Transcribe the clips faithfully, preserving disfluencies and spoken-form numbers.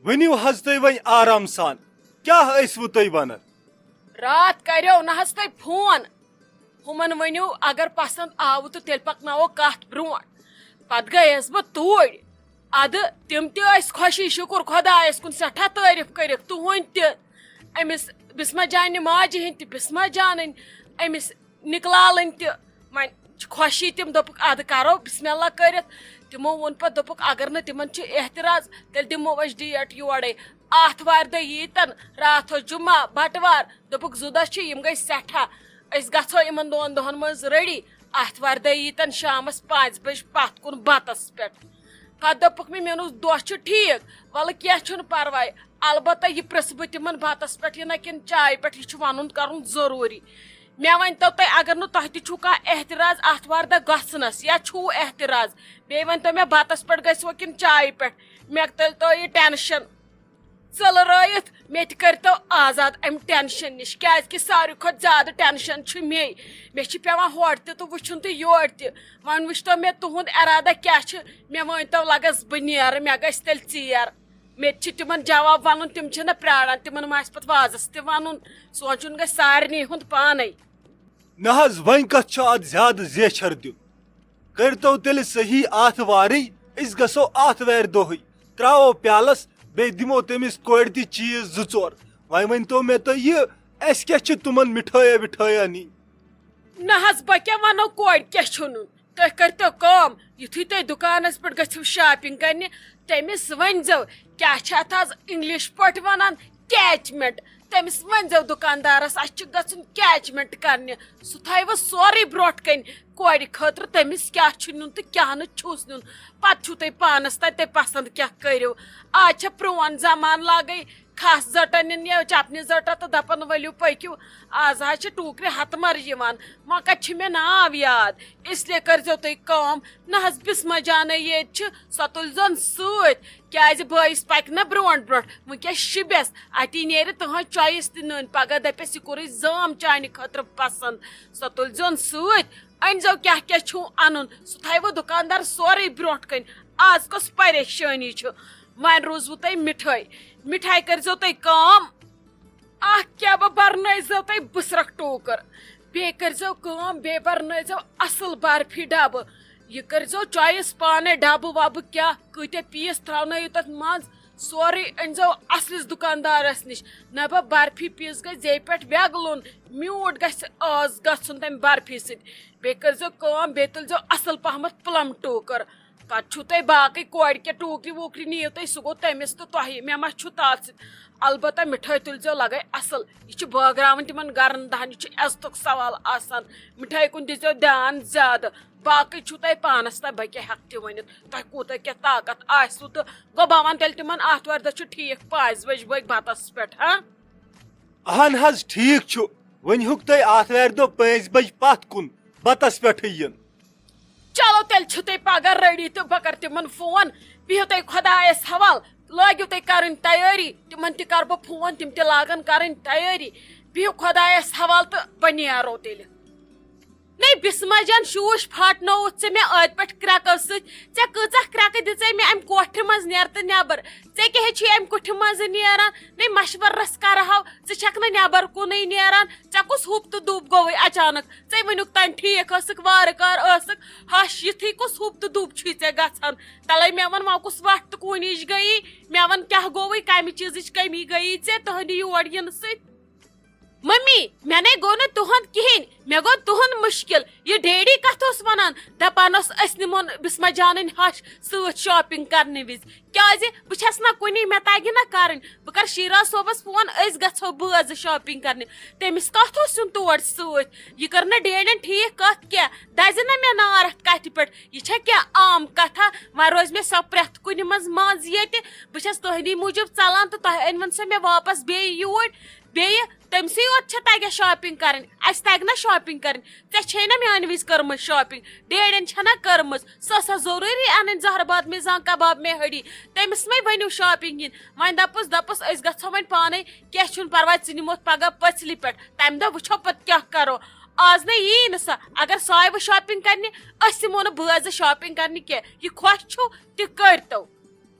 ؤنِو حظ تُہۍ وۄنۍ آرام سان، کیٛاہ ٲسوٕ تُہۍ وَنان؟ راتھ کریو نہ حظ تۄہہِ فون۔ ہُمن ؤنِو، اگر پسند آوٕ تہٕ تیٚلہِ پکناوو کتھ برونٛٹھ۔ پتہٕ گٔیس بہٕ توٗرۍ۔ ادٕ تِم تہِ ٲسۍ خۄشی، شُکر خۄدایس کُن، سٮ۪ٹھاہ تعٲریٖف کٔرِکھ تُہنٛدۍ تہِ، أمِس بسمہ جانہِ ماجہِ ہٕنٛدۍ تہِ، بسمہ جانٕنۍ، أمِس نکلالٕنۍ تہِ۔ وۄنۍ چھِ خۄشی، تِم دوٚپُکھ ادٕ کرو بسم اللہ کٔرِتھ۔ تِمو ووٚن پتہٕ، دوٚپُکھ اگر نہٕ تِمن چھُ اعتراض، تیٚلہِ دِمو أسۍ ڈیٹ یورے۔ آتھوارِ دۄہ ییٖتن، راتھ اوس جمعہ، بٹوار، دوٚپُکھ زٕ دۄہ چھِ، یِم گٔے سٮ۪ٹھاہ۔ أسۍ گژھو یِمن دۄن دۄہن منٛز ریڈی۔ آتھوارِ دۄہ ییٖتن شامس پانٛژِ بجہِ پتھ کُن بتس پٮ۪ٹھ۔ پتہٕ دوٚپُکھ مےٚ، مےٚ ووٚنُس دۄہ چھُ ٹھیٖک، ولہٕ کینٛہہ چھُنہٕ پرواے، البتہ یہِ پرژھٕ بہٕ تِمن بتس پٮ۪ٹھ یہِ نہ کِنہٕ چایہِ پٮ۪ٹھ، یہِ چھُ ونُن کرُن ضروٗری۔ مےٚ ؤنۍ تو تُہۍ، اگر نہٕ تۄہہِ تہِ چھُو کانٛہہ اعتراض آتھوارِ دۄہ گژھنس، یا چھُو اعتراض، بیٚیہِ ؤنۍ تو مےٚ بتس پٮ۪ٹھ گژھِوا کِنہٕ چایہِ پٮ۪ٹھ؟ مےٚ تُلۍ تو یہِ ٹینشن۔ ژٔلرٲیِتھ مےٚ تہِ کٔرۍتو آزاد امہِ ٹینشن نِش، کیازِ کہِ ساروی کھۄتہٕ زیادٕ ٹینشن چھُ مے۔ مےٚ چھِ پٮ۪وان ہورٕ تہِ تہٕ وٕچھُن تہٕ یورٕ تہِ۔ وۄنۍ وٕچھتو مےٚ تُہُنٛد ارادہ کیٛاہ چھُ۔ مےٚ ؤنۍتو، لگس بہٕ نیرٕ، مےٚ گژھِ تیٚلہِ ژیر۔ مےٚ تہِ چھِ تِمن جواب ونُن، تِم چھِنہ پراران، تِمن ما آسہِ پتہٕ وازس تہِ ونُن۔ سونٛچُن گژھِ سارنٕے ہُنٛد پانے۔ نہ حظ، وۄنۍ کتھ چھُ اتھ زیادٕ زیچھر دیُن؟ کٔرۍتو تیٚلہِ صحیح آتھوارٕے، أسۍ گژھو آتھوارِ دۄہٕے، ترٛاوو پیالس، بیٚیہِ دِمو تٔمِس کورِ تہِ چیٖز زٕ ژور۔ وۄنۍ ؤنۍتو مےٚ تُہۍ یہِ، اَسہِ کیٛاہ چھِ تِمن مِٹھٲیا وِٹھٲیا نِنۍ؟ نہ حظ، بہٕ کیٛاہ ونو کورِ کیٛاہ چھُ نیُن؟ تُہۍ کٔرۍتو کٲم، یُتھُے تُہۍ دُکانس پٮ۪ٹھ گٔژھِو شاپنگ کرنہِ، تٔمِس ؤنۍزیو کیٛاہ چھِ اتھ حظ انگلش پٲٹھۍ ونان، کیچمنٹ۔ تٔمِس ؤنۍزیو دُکاندارس، اسہِ چھُ گژھُن کیچمنٹ کرنہِ۔ سُہ تھاوِ سورُے برونٛٹھ کنہِ کورِ خٲطرٕ، تٔمِس کیٛاہ چھُ نیُن تہٕ کیٛاہ نہٕ چھُس نیُن۔ پتہٕ چھُو تۄہہِ پانس تام، تُہۍ پسند کیٛاہ کٔرِو۔ آز چھےٚ پرون زمانہٕ، لاگے کھس زٹن نِن یا چپنہِ زٹا تہٕ دپان ؤلِو پٔکِو۔ آز حظ چھِ ٹوٗکرِ ہتہٕ مر یِوان۔ وۄنۍ کتہِ چھِ مےٚ ناو یاد؟ اس لیے کٔرۍزیو تُہۍ کٲم، نہ حظ بسمہ جانے ییٚتہِ چھِ، سۄ تُلۍزیون سۭتۍ۔ کیازِ بٲیِس پکہِ نہ برونٛٹھ برونٛٹھ، وٕنکیٚس شِبٮ۪س، اتی نیرِ تُہنٛز چویِس تہِ نٔنۍ۔ پگاہ دپٮ۪س یہِ کوٚرُے زام چانہِ خٲطرٕ پسند، سۄ تُلۍزیون سۭتۍ۔ أنۍزیو کیٛاہ کیٛاہ چھُو انُن، سُہ تھاوِ دُکاندار سورُے برونٛٹھ کنہِ۔ آز کۄس پریشٲنی چھُ؟ وۄنۍ روٗزوٕ تۄہہِ مِٹھٲے۔ مِٹھاے کٔرۍزیو تُہۍ کٲم، اکھ کیٛاہ بہٕ برنٲیزیو تۄہہِ بٕسرکھ ٹوٗکر، بیٚیہِ کٔرۍزیو کٲم، بیٚیہِ برنٲیزیو اصل برفی ڈبہٕ۔ یہِ کٔرۍزیو چویِس پانے، ڈبہٕ وبہٕ کیٛاہ، کۭتیٛاہ پیٖس تھاونٲیِو تتھ منٛز، سورُے أنۍزیو اصلِس دُکاندارس نِش۔ نبہ برفی پیٖس گژھِ زیٚیہِ پٮ۪ٹھ وٮ۪گلُن، میوٗٹھ گژھِ آز گژھُن تمہِ برفی سۭتۍ۔ بیٚیہِ کٔرۍزیو کٲم، بیٚیہِ تُلۍزیو اصل پہمتھ پلم ٹوٗکر۔ پتہٕ چھُو تۄہہِ باقٕے کورِ کیٛاہ ٹوٗکرِ ووٗکرِ نِیِو تُہۍ، سُہ گوٚو تٔمِس تہٕ تۄہہِ، مےٚ ما چھُ تتھ سۭتۍ۔ البتہ مِٹھٲے تُلۍزیو لگے اصل، یہِ چھُ بٲگراوٕنۍ تِمن گرن دہن، یہِ چھُ عزتُک سوال آسان۔ مِٹھٲے کُن دیٖزیو دیان زیادٕ، باقٕے چھُو تۄہہِ پانس تام، بہٕ کیٛاہ ہٮ۪کہٕ تہِ ؤنِتھ، تۄہہِ کوٗتاہ کیٛاہ طاقت آسِوٕ۔ تہٕ گوٚو بہٕ ونہٕ تیٚلہِ تِمن آتھوارِ دۄہ چھُ ٹھیٖک، پانٛژِ بجہِ بٲگۍ بتس پٮ۪ٹھ، ہاں؟ اہن حظ، ٹھیٖک چھُ، وۄنۍ ہیوٚک تۄہہِ آتھوارِ دۄہ پانٛژِ بجہِ پتھ کُن بتس پٮ۪ٹھٕے یُن۔ چلو تیٚلہِ چھِو تُہۍ پگاہ ریڈی تہٕ بہٕ کرٕ تِمن فون۔ بِہِو تُہۍ خۄدایس حوال، لٲگِو تُہۍ کرٕنۍ تیٲری، تِمن تہِ کرٕ بہٕ فون، تِم تہِ لاگن کرٕنۍ تیٲری۔ بِہِو خۄدایس حوال تہٕ بہٕ نیرو تیٚلہِ۔ نے بسمہ جان، شوٗش پھاٹنووُتھ ژےٚ مےٚ ٲدۍ پٮ۪ٹھ کرٛٮ۪کو سۭتۍ۔ ژےٚ کۭژاہ کرٛٮ۪کہٕ دِژے مےٚ امہِ کوٹھِ منٛز نیرتہٕ نٮ۪بر؟ ژےٚ کیٛاہ چھُے امہِ کوٹھِ منٛزٕ نیران؟ نے مشورس کرہو، ژٕ چھکھ نہٕ نٮ۪بر کُنُے نیران۔ ژےٚ کُس ہُپ تہٕ دُب گوٚوُے اچانک؟ ژے وٕنیُک تام ٹھیٖک ٲسٕکھ، وارٕ کار ٲسٕکھ، ہش یِتھٕے کُس ہُپ تہٕ دُب چھُے ژےٚ گژھان؟ تلے مےٚ وَن، وۄنۍ کُس وَٹھ تہٕ کُنِچ گٔیی؟ مےٚ وَن، کیٛاہ گوٚوُے، کَمہِ چیٖزٕچ کٔمی گٔیی ژےٚ تُہٕنٛدِ یور یِنہٕ سۭتۍ؟ ممی، مےٚ نے گوٚو نہٕ تُہُنٛد کِہیٖنۍ، مےٚ گوٚو تُہُنٛد مُشکِل۔ یہِ ڈیڈی کَتھ اوس وَنان؟ دَپان اوس، أسۍ نِمون بِسمہ جانٕنۍ ہَش سۭتۍ shopping کرنہٕ وِزِ۔ کیازِ؟ بہٕ چھس نہ کُنی، مےٚ تگہِ نہ کرٕنۍ۔ بہٕ کرٕ شیراز صٲبس فون، أسۍ گژھو بٲژ shopping کرنہِ۔ تٔمِس کتھ اوس یُن تور سۭتۍ؟ یہِ کٔر نہٕ ڈیڈین ٹھیٖک کتھ کینٛہہ۔ دزِ نہ مےٚ نار اتھ کتھِ پٮ۪ٹھ۔ یہِ چھا کینٛہہ عام کتھا؟ وۄنۍ روزِ مےٚ سۄ پرٮ۪تھ کُنہِ منٛز منٛز ییٚتہِ۔ بہٕ چھس تُہندی موٗجوٗب ژلان تہٕ تۄہہِ أنۍ وُن سۄ مےٚ واپس بیٚیہِ یوٗرۍ۔ بیٚیہِ تٔمسٕے یوت چھےٚ تگان shopping کرٕنۍ، اسہِ تگہِ نہ shopping کرٕنۍ؟ ژےٚ چھے نہ میانہِ وِزِ کٔرمٕژ shopping؟ ڈیڈین چھےٚ نہ کٔرمٕژ؟ سۄ ٲسا ضروٗری انٕنۍ زہرٕ باد میں زان کباب میں ہڑی؟ تٔمِس مے ؤنِو shopping یِن۔ وۄنۍ دپُس، دپُس أسۍ گژھو وۄنۍ پانے، کینٛہہ چھُنہٕ پرواے، ژٕ نِموتھ پگاہ پٔژھلہِ پٮ۪ٹھ، تمہِ دۄہ وٕچھو پتہٕ کیٛاہ کرو۔ آز نے یی نہٕ سۄ، اگر سۄ آیہِ وۄنۍ shopping کرنہِ، أسۍ یِمو نہٕ بٲژ shopping کرنہِ کینٛہہ۔ یہِ خۄش چھُو تہِ کٔرۍتو۔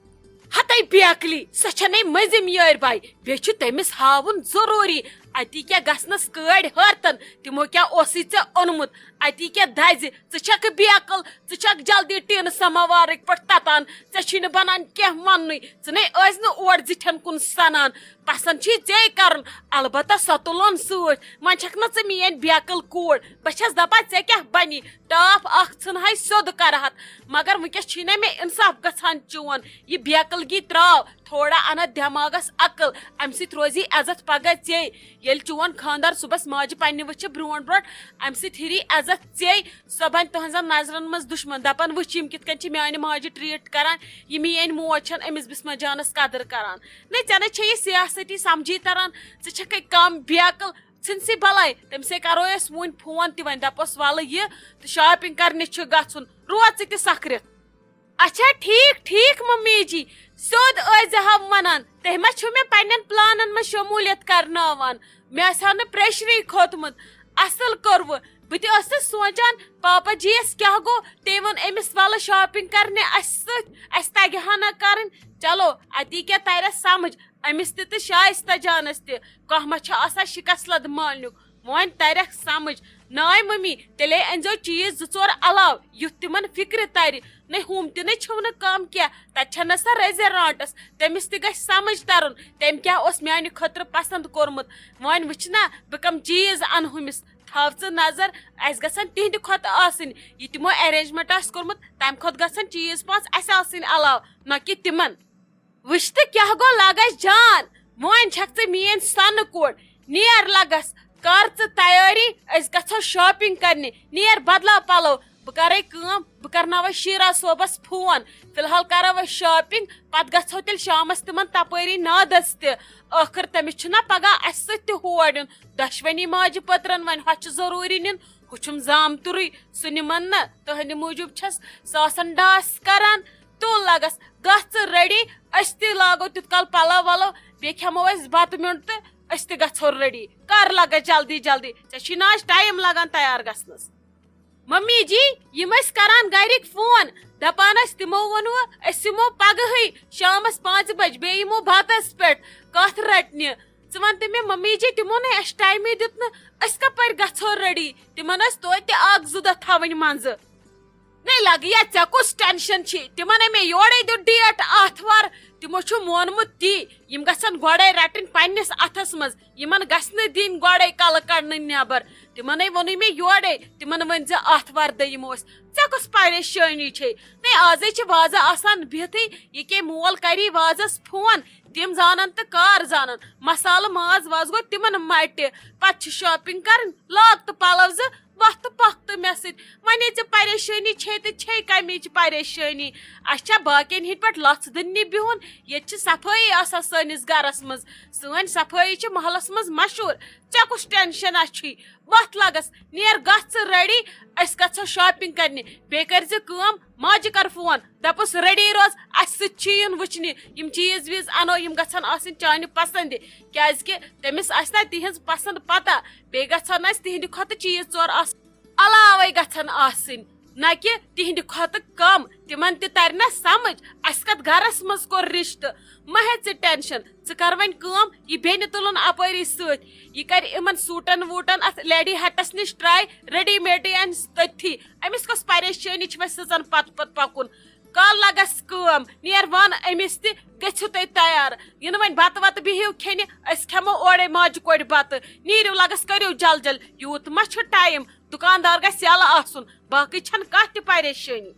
ہتے بیکلی، سۄ چھنَے مٔنٛزِم یٲرۍ باے۔ بیٚیہِ چھُ تٔمِس ہاوُن ضروٗری، اتی کیٛاہ گژھنس کٲڑۍ ہٲرتن، تِمو کیٛاہ اوسُے ژےٚ اوٚنمُت، اتی کیٛاہ دزِ۔ ژٕ چھکھ بیکل، ژٕ چھکھ جلدی ٹیٖنہٕ سماوارٕکۍ پٲٹھۍ تتان، ژےٚ چھُے نہٕ بنان کینٛہہ وننُے، ژٕ نے ٲسۍ نہٕ اور زِٹھٮ۪ن کُن سنان۔ پسند چھُے ژے کرُن، البتہ سۄ تُلُن سۭتۍ۔ وۄنۍ چھکھ نہ ژٕ میٲنۍ بیکل کوٗر، بہٕ چھس دپان ژےٚ کیٛاہ بنی، ٹاپھ اکھ ژھٕنہے سیوٚد کرہتھ۔ مگر وٕنکیٚس چھُے نہ مےٚ انصاف گژھان چون، یہِ بیکلگی تراو، تھوڑا انتھ دٮ۪ماغس عقل، امہِ سۭتۍ روزی عزت پگاہ ژے۔ ییٚلہِ چون خاندار صُبحس ماجہِ پننہِ وٕچھِ برونٛٹھ برونٛٹھ، امہِ سۭتۍ ہِری عزت ژے۔ سۄ بنہِ تُہنٛزن نظرن منٛز دُشمن، دپان، وٕچھ، یِم کِتھ کٔنۍ چھِ میانہِ ماجہِ ٹریٖٹ کران، یہِ میٲنۍ موج چھنہٕ أمِس بسمہ جانس قدٕر کران۔ نہ، ژےٚ نہ چھے یہِ سیاست سمجھی تران، ژٕ چھکھے کم بیکل۔ ژھٕنسٕے بلاے، تٔمۍ سے کرو أسۍ وُنۍ فون تہِ، وۄنۍ دپوس، ولہٕ یہِ تہٕ شاپنگ کرنہِ چھُ گژھُن، روز ژٕ تہِ سکھرِتھ۔ اچھا، ٹھیک، ٹھیک ممی جی، سیوٚد ٲسۍ زِ ہا ونان، تُہۍ ما چھِو مےٚ پننٮ۪ن پلانن منٛز شمولیت کرناوان؟ مےٚ آسہِ ہا نہٕ پریشرٕے کھوٚتمُت۔ اصل کوٚروٕ، بہٕ تہِ ٲسٕس سونچان، پاپا جی یس کیٛاہ گوٚو؟ تٔمۍ ووٚن أمِس، ولہٕ شاپنگ کرنہِ اسہِ سۭتۍ، اسہِ تگہِ ہا نہ کرٕنۍ۔ چلو، اتی کیٛاہ ترٮ۪س سمجھ، أمِس تہِ تہٕ شایستہ جانس تہِ، کانٛہہ ما چھُ آسان شکست لد مالنیُک؟ وۄنۍ ترٮ۪کھ سمجھ۔ ناے ممی، تیٚلے أنۍزیو چیٖز زٕ ژور علاوٕ، یُتھ تِمن فکرِ ترِ۔ نہ، ہُم تہِ نہ چھِو نہٕ کم کینٛہہ، تتہِ چھےٚ نہ سۄ رزِ رانٹس، تٔمِس تہِ گژھِ سمجھ ترُن، تٔمۍ کیٛاہ اوس میانہِ خٲطرٕ پسند کوٚرمُت۔ وۄنۍ وٕچھ نا، بہٕ کم چیٖز انہٕ ہُمِس۔ تھاو ژٕ نظر، اسہِ گژھن تِہنٛدِ کھۄتہٕ آسٕنۍ۔ یہِ تِمو arrangement آسہِ کوٚرمُت، تمہِ کھۄتہٕ گژھن چیٖز پانٛژھ اسہِ آسٕنۍ علاوٕ، نہ کہِ تِمن۔ وٕچھ تہٕ کیٛاہ گوٚو لگس جان، وۄنۍ چھکھ ژٕ میٲنۍ سۄنہٕ کوٗر۔ نیر لگس، کر ژٕ تیٲری، أسۍ گژھو shopping کرنہِ۔ نیر بدلاو پلو، بہٕ کرے کٲم، بہٕ کرناوے شیرا صٲبس فون۔ فی الحال کرو أسۍ shopping، پتہٕ گژھو تیٚلہِ شامس تِمن تپٲری نادس تہِ۔ ٲخٕر تٔمِس چھُنہ پگاہ اسہِ سۭتۍ تہِ ہور یُن۔ دۄشوٕنی ماجہِ پٔترن وۄنۍ ہۄ چھُ ضروٗری نیُن، ہُہ چھُم زامتُرٕے، سُہ نِمن نہ۔ تُہنٛدِ موٗجوٗب چھس ساسن ڈاس کران۔ تُل لگس، گژھ ژٕ ready، أسۍ تہِ لاگو تیُتھ کال پلو ولو، بیٚیہِ کھٮ۪مو أسۍ بتہٕ میوٚنٛڈ تہٕ أسۍ تہِ گژھو ready۔ کر لگس جلدی جلدی، ژےٚ چھُے نہ آز time لگان تیار گژھنس۔ ممی جی، یِم ٲسۍ کران گرِکۍ فون، دپان ٲسۍ تِمو ووٚنوٕ أسۍ یِمو پگہٕے شامس پانٛژِ بجہِ، بیٚیہِ یِمو بتس پٮ۪ٹھ کتھ رٹنہِ۔ ژٕ وَن تہٕ مےٚ، ممی جی، تِمو نے اَسہِ ٹایمٕے دیُت نہٕ، أسۍ کَپٲرۍ گژھو ready؟ تِمن ٲسۍ توتہِ اَکھ زٕ دۄہ تھاوٕنۍ منٛزٕ۔ نے لگیا، ژےٚ کُس tension چھی؟ تِمن ہے مےٚ یورے دیُت date آتھوار، تِمو چھُ مونمُت تی، یِم گژھن گۄڈے رٹٕنۍ پننِس اتھس منٛز، یِمن گژھِ نہٕ دِنۍ گۄڈے کلہٕ کڑنہٕ نٮ۪بر۔ تِمن ہے ووٚنُے مےٚ یورے، تِمن ؤنۍ زِ آتھوار دۄہ یِمو أسۍ۔ ژےٚ کُس پریشٲنی چھے؟ نے آزے چھِ وازٕ آسان بِہتھٕے، یہِ کیٛاہ مول کری وازس فون؟ تِم زانن تہٕ کار زانن، مسالہٕ ماز واز گوٚو تِمن مٹہِ۔ پتہٕ چھِ shopping کرٕنۍ، لاگ تہٕ پلو زٕ، وۄتھ تہٕ پکھ تہٕ مےٚ سۭتۍ۔ وۄنۍ ییٚلہِ ژےٚ پریشٲنی چھے تہٕ چھے کمِچ پریشٲنی؟ اسہِ چھا باقین ہٕنٛدۍ پٲٹھۍ لژھ دٕننہِ بِہُن؟ ییٚتہِ چھِ صفٲیی آسان سٲنِس گرس منٛز، سٲنۍ صفٲیی چھِ محلس منٛز مشہوٗر۔ ژےٚ کُس tension چھُے؟ وۄتھ لگس، نیر گژھ ژٕ ready، أسۍ گژھو shopping کرنہِ۔ بیٚیہِ کٔرۍ زِ کٲم، ماجہِ کر فون، دپُس ready روز، اسہِ سۭتۍ چھُ یُن وٕچھنہِ۔ یِم چیٖز ویٖز انو، یِم گژھن آسٕنۍ چانہِ پسندِ، کیازِ کہِ تٔمِس آسہِ نہ تِہنٛز پسند پتہ۔ بیٚیہِ گژھن اسہِ تِہنٛدِ کھۄتہٕ چیٖز ژور آسٕنۍ علاوے گژھن آسٕنۍ، نہ کہِ تِہنٛدِ کھۄتہٕ کم۔ تِمن تہِ ترِ نہ سمجھ، اسہِ کتھ گرس منٛز کوٚر رشتہٕ۔ مہ ہےٚ ژٕ tension، ژٕ کر وۄنۍ کٲم، یہِ بیٚنہِ تُلُن اپٲری سۭتۍ، یہِ کرِ یِمن suit ن ووٗٹن اتھ Lady Hut نِش try، ready made اَنہِ تٔتھی۔ أمِس کۄس پریشٲنی چھِ وۄنۍ سٕژن پتہٕ پتہٕ پکُن؟ کر لگس کٲم، نیر ون أمِس تہِ، گٔژھِو تُہۍ تیار۔ یِنہٕ وۄنۍ بتہٕ وتہٕ بِہِو کھیٚنہِ، أسۍ کھٮ۪مو اورے ماجہِ کورِ بتہٕ۔ نیٖرِو لگس، کٔرِو جل جل، یوٗت ما چھُ time؟ دُکاندار گژھِ یلہٕ آسُن، باقٕے چھنہٕ کانٛہہ تہِ پریشٲنی۔